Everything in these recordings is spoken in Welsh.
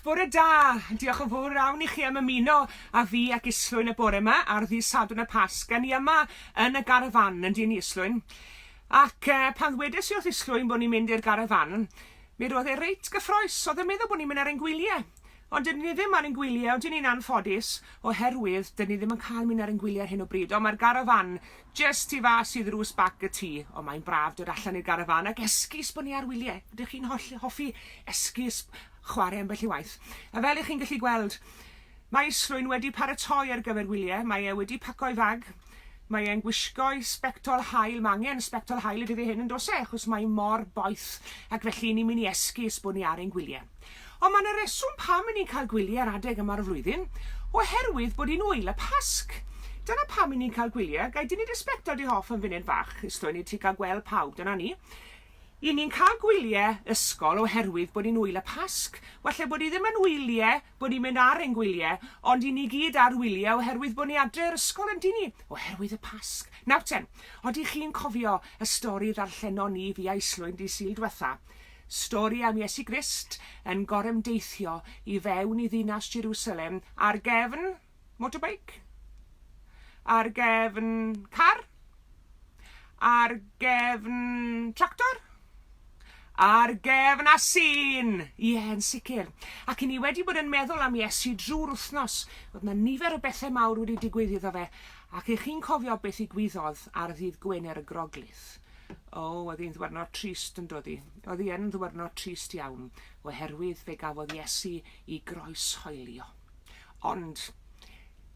Bore da! Diolch yn fawr iawn i chi am ymuno â fi ac Islwyn y bore yma ar ddydd Sadwrn y Pasg. A ni yma yn y garafan, yn dyn ni Islwyn? Ac uh, pan ddwedes i wrth Islwyn bod ni'n mynd i'r garafan, mi roedd e reit gyffroes. Oedd e'n meddwl bod ni'n mynd ar ein gwyliau. Ond dyn ni ddim ar ein gwyliau, ond dyn ni'n anffodus, oherwydd dyn ni ddim yn cael mynd ar ein gwyliau ar hyn o bryd. Ond mae'r garafan jyst tu fas i ddrws bac y tŷ. Ond mae'n braf dod allan i'r garafan ac esgus bod ni ar wyliau. Ydych chi'n hoffi esgus chwarae ambell i waith? A fel ych chi'n gallu gweld, mae Islwyn wedi paratoi ar gyfer wyliau. Mae e wedi paco'i fag. Mae e'n gwisgo'i sbectol haul. Mae angen sbectol haul y dyddiau hyn yn does e? Achos mae mor boeth ac felly ni'n mynd i esgus bod ni ar ein gwyliau. Ond mae 'na reswm pam 'y ni'n cael gwyliau ar adeg yma'r flwyddyn, oherwydd bod hi'n ŵyl y Pasg. Dyna pam 'y ni'n cael gwyliau. Ga i dynnu dy sbectol di off am funud fach, Islwyn, i ti gael gweld pawb, dyna ni. Y ni'n cael gwyliau ysgol oherwydd bod hi'n ŵyl y Pasg. Walle bod hi ddim yn wyliau, bod ni'n mynd ar ein gwyliau, ond 'y ni gyd ar wyliau oherwydd bod ni adre o'r ysgol, yn dyn ni? Oherwydd y Pasg. Nawr ten, odych chi'n cofio y stori ddarllenon ni fi a Islwyn dydd Sul dwetha? Stori am Iesu Grist yn gorymdeithio i fewn i ddinas Jerusalem ar gefn motorbike? Ar gefn car? Ar gefn tractor? Ar gefn asyn! Ie, yn sicr. Ac i ni wedi bod yn meddwl am Iesu drwy'r wythnos. Roedd 'na nifer o bethau mawr wedi digwydd iddo fe. Ac ych chi'n cofio beth ddigwyddodd ar ddydd Gwener y Groglith? O, oedd hi'n ddwyrnod trist yn doedd hi? Oedd hi yn ddwyrnod trist iawn, oherwydd fe gafodd Iesu i groeshoelio. Ond,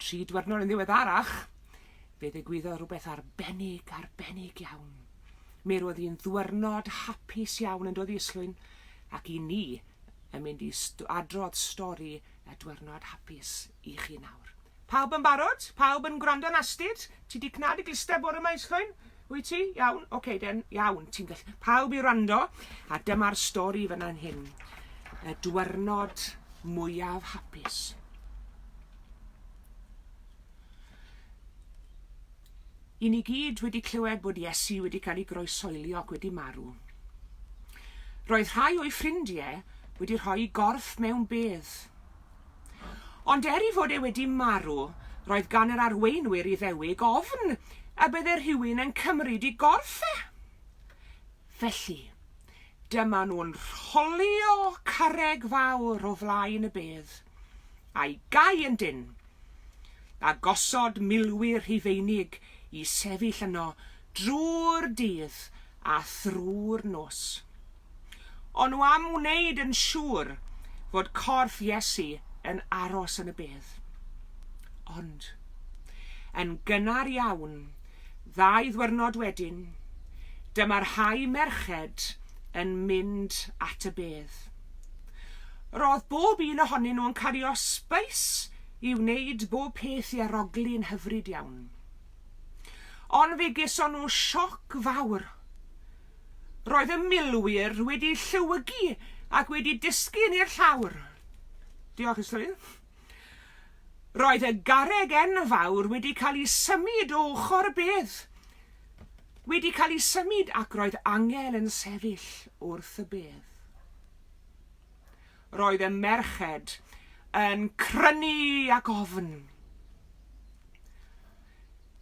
tri dwyrnod yn ddiweddarach, fe ddigwyddodd rhywbeth arbennig, arbennig iawn. Mi roedd hi'n ddwyrnod hapus iawn yn doedd hi Islwyn, ac i ni yn mynd i adrodd stori y dwyrnod hapus i chi nawr. Pawb yn barod? Pawb yn gwrando'n astud? Ti 'di cnad y glustau bore 'ma, Islwyn? Wyt ti? Iawn, oce okay, den, iawn. Ti'n gallu... Pawb i wrando, a dyma'r stori fan hyn. Y dwyrnod mwyaf hapus. I ni gyd wedi clywed bod Iesu wedi cael ei groeshoelio ac wedi marw. Roedd rhai o'i ffrindiau wedi rhoi gorff mewn bedd. Ond er ei fod e wedi marw, roedd gan yr arweinwyr Iddewig ofn y bydde rhywun yn cymryd i gorff e. Felly, dyma nhw'n rholio carreg fawr o flaen y bedd, a'i gau yn dynn, a gosod milwyr Rhufeinig i sefyll yno drwy'r dydd a thrwy'r nos. O'n nhw am wneud yn siŵr fod corff Iesu yn aros yn y bedd. Ond, yn gynnar iawn, ddau ddwyrnod wedyn, dyma'r rhai merched yn mynd at y bedd. Roedd bob un ohonyn nhw yn cario sbeis i wneud bob peth i arogli'n hyfryd iawn. Ond fe geson nhw sioc fawr. Roedd y milwyr wedi llewygu ac wedi disgyn i'r llawr. Diolch, Islwyn. Roedd y garreg enfawr wedi cael ei symud o ochr y bedd. Wedi cael ei symud ac roedd angel yn sefyll wrth y bedd. Roedd y merched yn crynu ac ofn.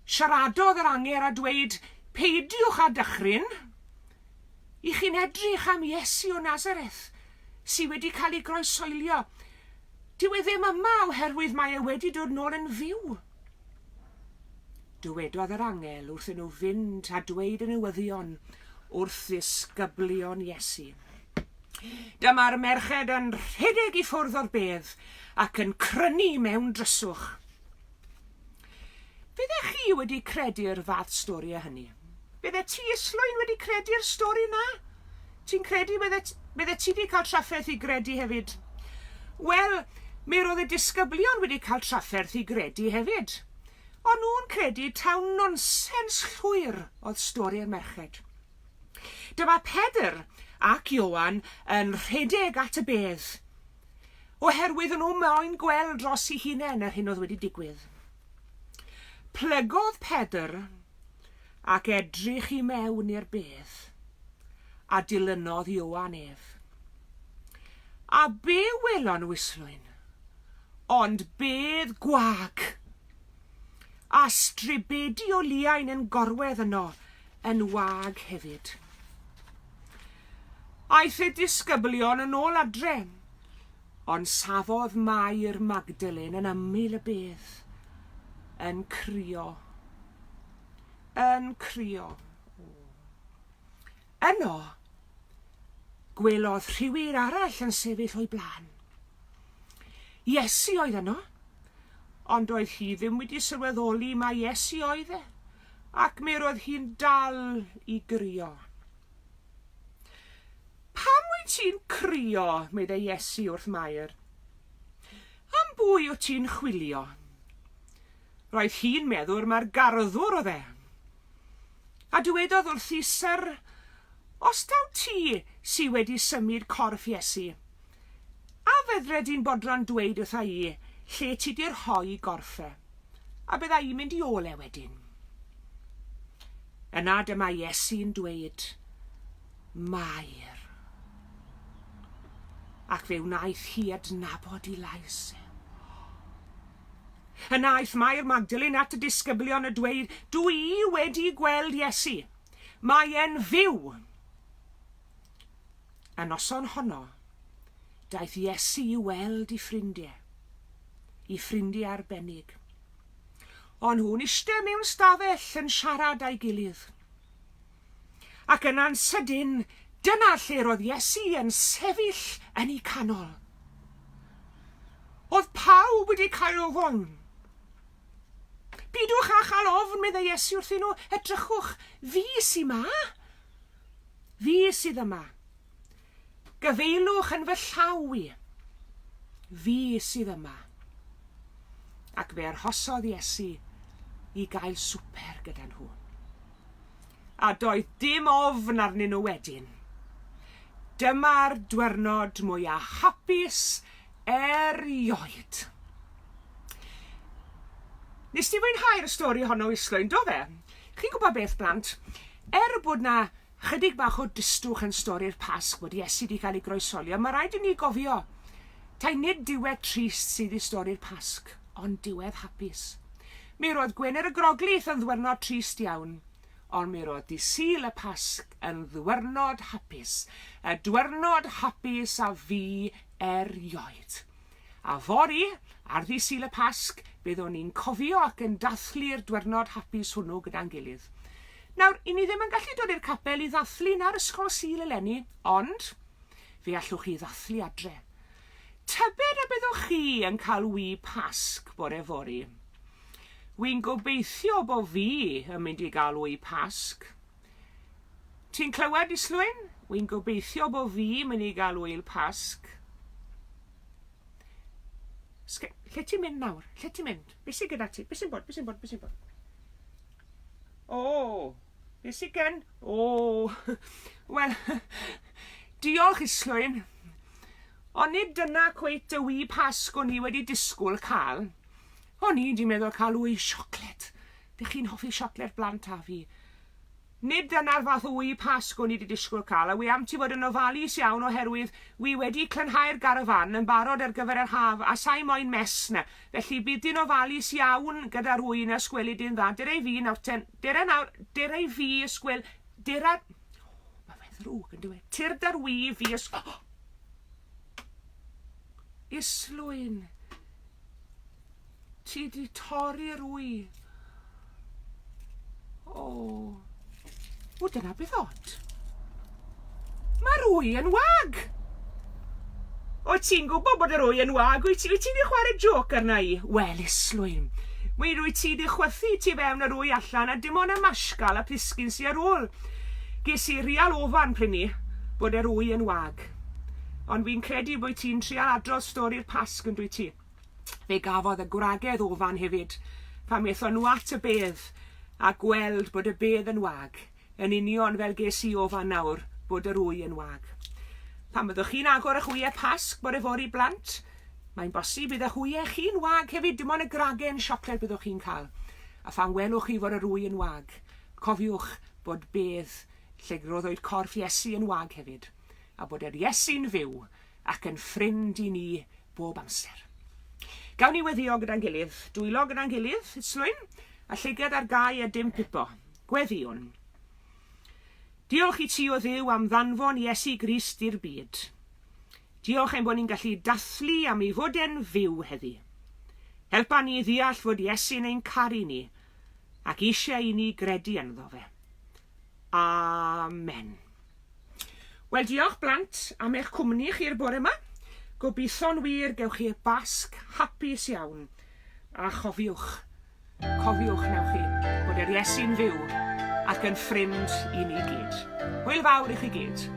Siaradodd yr anger a dweud, Peidiwch â dychryn! I chi'n edrych am Iesu o Nazareth, sy wedi cael ei groeshoelio. Dyw e ddim yma oherwydd mae e wedi dod nôl yn fyw. Dywedodd yr angel wrthyn nhw fynd a dweud y newyddion wrth ddisgyblion Iesu. Dyma'r merched yn rhedeg i ffwrdd o'r bedd ac yn crynu mewn dryswch. Fyddech chi wedi credu'r fath stori â hynny? Bydde ti, Islwyn, wedi credu'r stori 'na? Ti'n credu bydde, bydde ti wedi cael trafferth i gredu hefyd? Wel, mi roedd y disgyblion wedi cael trafferth i gredu hefyd. O'n nhw'n credu taw nonsens llwyr oedd stori'r merched. Dyma Pedr ac Ioan yn rhedeg at y bedd. Oherwydd o'n nhw moyn gweld dros eu hunain yr hyn oedd wedi digwydd. Plygodd Pedr ac edrych i mewn i'r bedd, a dilynodd Ioan ef. A be welon nhw Islwyn? Ond bedd gwag! A stribedi o liain yn gorwedd yno yn wag hefyd. Aeth y disgyblion yn ôl adre, ond safodd Mair Magdalen yn ymyl y bedd, yn crio. Yn crio. Yno, gwelodd rhywun arall yn sefyll o'i blaen. Iesu oedd yno, ond doedd hi ddim wedi sylweddoli mai Iesu oedd e, ac mi roedd hi'n dal i grio. Pam wyt ti'n crio? meddai Iesu wrth Mair. Am bwy wyt ti'n chwilio? Roedd hi'n meddwl mai'r garddwr oedd e. A dywedodd wrthi, Syr, os taw ti sy wedi symud corff Iesu, a fedre di'n bodlon dweud wrtha i lle ti 'di rhoi gorff e, a bydda i'n mynd i ôl e wedyn. Yna dyma Iesu'n dweud, Mair. Ac fe wnaeth hi adnabod i lais e. Yna aeth Mair Magdalene at y disgyblion a dweud, Dw i wedi gweld Iesu. Mae e'n fyw! Y noson honno, daeth Iesu i weld i ffrindiau, i ffrindiau arbennig. O'n nhw'n eistedd mewn stafell yn siarad â'i gilydd. Ac yna'n sydyn, dyna lle roedd Iesu yn sefyll yn eu canol. Oedd pawb wedi cael ofn. Pidwch â chael ofn, meddai Iesu wrthyn nhw, edrychwch, fi sy 'ma. Fi sydd yma. Gyfeilwch yn fy llaw i. Fi sydd yma. Ac fe arhosodd Iesu i gael swper gyda nhw. A doedd dim ofn arnyn nhw wedyn. Dyma'r dwyrnod mwya hapus erioed. Nes ti fwynhau'r stori honno Islwyn, do fe? Chi'n gwybod beth blant? Er bod na Chydig bach o dristwch yn stori'r Pasg bod Iesu 'di cael ei groesholio, mae rhaid i ni gofio tae nid diwedd trist sydd i stori'r Pasg, ond diwedd hapus. Mi roedd Gwener y Groglith yn ddwyrnod trist iawn, ond mi roedd Dydd Sul y Pasg yn ddwyrnod hapus, y dwyrnod hapus a fu erioed. A fory, ar Ddydd Sul y Pasg, byddwn ni'n cofio ac yn dathlu'r dwyrnod hapus hwnnw gyda'n gilydd. Nawr, 'y ni ddim yn gallu dod i'r capel i ddathlu na'r Ysgol Sul eleni, ond fe allwch chi ddathlu adre. Tybed a byddwch chi yn cael wy Pasg bore fory? Wi'n gobeithio bo fi yn mynd i gael wy Pasg. Ti'n clywed, Islwyn? Wi'n gobeithio bo fi mynd i gael ŵyl Pasg. Sge... Lle ti'n mynd nawr? Lle ti'n mynd? Be sy'n gyda ti? Be sy'n bod? Be sy'n bod? Be sy'n bod? O! Be sy'n gen? O! Wel, diolch Islwyn. Ond nid dyna cweit y wŷ Pasg o'n i wedi disgwyl cael. O'n i wedi meddwl cael wy siocled. Dych chi'n hoffi siocled blant a fi. Nid dyna'r fath o wy Pasg o'n i 'di disgwyl cael, a wi am ti fod yn ofalus iawn oherwydd wi wedi clynhau'r garafan yn barod ar gyfer yr haf a sa'i moyn mess 'na, felly bydd di'n ofalus iawn gyda'r wy 'na sgweli di'n dda, dere i fi nawr ten, dere nawr, dere i fi ysgwel, dera, o, ma' fe'n ddrwg yndyw e, tyrd ar wy fi ysg... Islwyn. Ti 'di torri'r wy. O. O, dyna beth od. Mae'r wy yn wag. O, ti'n gwybod bod yr wy yn wag. Wyt ti, wyt ti 'di chwarae jôc arna i? Wel, Islwyn, mi rwyt ti 'di chwythu tu fewn yr wy allan a dim ond y mashgal a plisgyn sy ar ôl. Ges i real ofan pryn 'ny bod yr wy yn wag. Ond fi'n credu bod ti'n trial adrodd stori'r Pasg yn dwyt ti? Fe gafodd y gwragedd ofan hefyd pan aethon nhw at y bedd a gweld bod y bedd yn wag, yn union fel ges i ofan nawr bod yr wy yn wag. Pan byddwch chi'n agor eich wyau Pasg bore fory blant, mae'n bosib bydd eich wyau chi'n wag hefyd, dim ond y gragen siocled byddwch chi'n cael. A phan welwch chi fod yr wy yn wag, cofiwch bod bedd lle roddwyd corff Iesu yn wag hefyd, a bod yr Iesu'n fyw. ac yn ffrind i ni bob amser. Gawn ni weddio gyda'n gilydd, dwylo gyda'n gilydd, Islwyn, a llygad ar gau a dim pipo. Gweddïwn. Diolch i ti o Dduw am ddanfon Iesu Grist i'r byd. Diolch ein bod ni'n gallu dathlu am ei fod e'n fyw heddi. Helpa ni i ddeall fod Iesu'n ein caru ni ac eisiau i ni gredu ynddo fe. Amen. Wel, diolch blant am eich cwmni chi'r bore yma. Gobeithio'n wir gewch chi Basg hapus iawn. A chofiwch, cofiwch newch chi, bod yr Iesu'n fyw ac yn ffrind i ni gyd. Hwyl fawr i chi gyd.